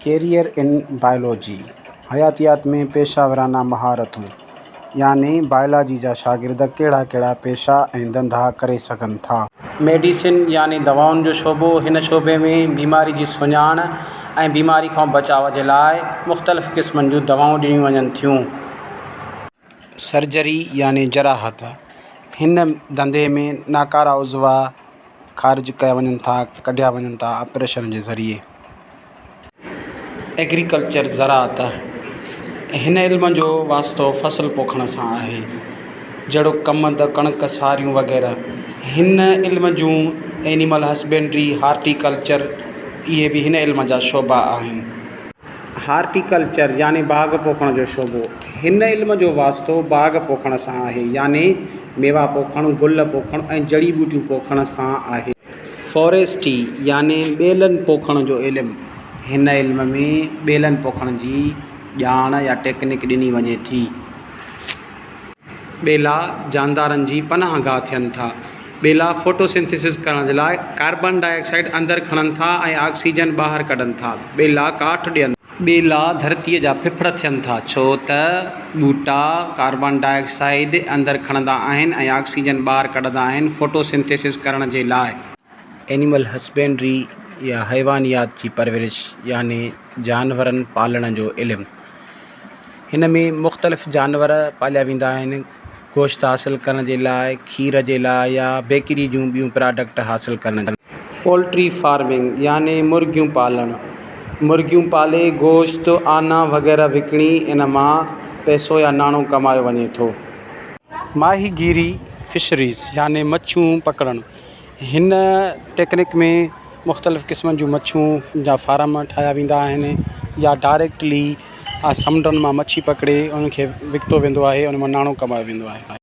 Career ان biology, حياتيات ۾ پيشه ورانه مهارتون، يعني بائيولاجي جا شاگرد ڪهڙا ڪهڙا پيشا ۽ ڌنڌا ڪري سگهن ٿا. ميڊيسن يعني دوائن جو شعبو، هن شعبي ۾ بيماري جي سڃاڻ ۽ بيماري کان بچاء جي لاء مختلف قسمن جون دوائون ڏنيون وڃن ٿيون. سرجري يعني جراحت، هن ڌنڌي ۾ ناڪاره عضوا خارج ڪيا وڃن ٿا، ڪڍيا وڃن ٿا آپريشن جي ذريعي. ايگريڪلچر زراعت، هن علم جو واسطو فصل پوکڻ سان آهي، جهڙوڪ ڪمند، ڪڻڪ، ساريون وغيره. هن علم جون اينيمل هسبنڊري، هارٽيڪلچر اهي به هن علم جا شعبا آهن. هارٽيڪلچر يعني باغ پوکڻ جو شعبو، هن علم جو واسطو باغ پوکڻ سان آهي، يعني ميوا پوکڻ، گل پوکڻ ۽ جڙي ٻوٽيون پوکڻ سان آهي. فاريسٽري يعني ٻيلن پوکڻ جو علم، هن علم ۾ ٻيلن پوکڻ جي ڄاڻ يا ٽيڪنڪ ڏني وڃي ٿي. ٻيلا جاندارن جي پناهه گاهه ٿين ٿا. ٻيلا فوٽوسنٿيسز ڪرڻ جي لاء ڪاربان ڊاء آڪسائيڊ اندر کڻن ٿا ۽ آڪسيجن ٻاهر ڪڍن ٿا. ٻيلا ڪاٺ ڏين. ٻيلا ڌرتيء جا ڦڦڙ ٿين ٿا ڇو ته ٻوٽا ڪاربان ڊاء آڪسائيڊ اندر کڻندا آهن ۽ آڪسيجن ٻاهر ڪڍندا آهن فوٽوسنٿيسز ڪرڻ جي لاء. اينيمل هسبينڊري يا حيوانيات جي پرورش يعني جانورن پالڻ جو علم. هن ۾ مختلف جانور پاليا ويندا آهن گوشت حاصل ڪرڻ جي لاء کير جي لاء يا بيڪري جون ٻيون پراڊڪٽ حاصل ڪرڻ جي لاء. پولٽري فارمنگ يعني مرغيون پالڻ، مرغيون پالي گوشت، آنا وغيره وڪڻي ان مان پئسو يا ناڻو ڪمايو وڃي ٿو. ماهيگيري، Fisheries، يعني مڇيون پڪڙڻ، هن ٽيڪنڪ ۾ مختلف قسمن جون مڇيون جا فارم ٺاهيا ويندا آهن يا ڊائريڪٽلي سمنڊن مان مڇي پڪڙي ان کي وڪتو ويندو آهي ان مان ناڻو ڪمايو ويندو آهي.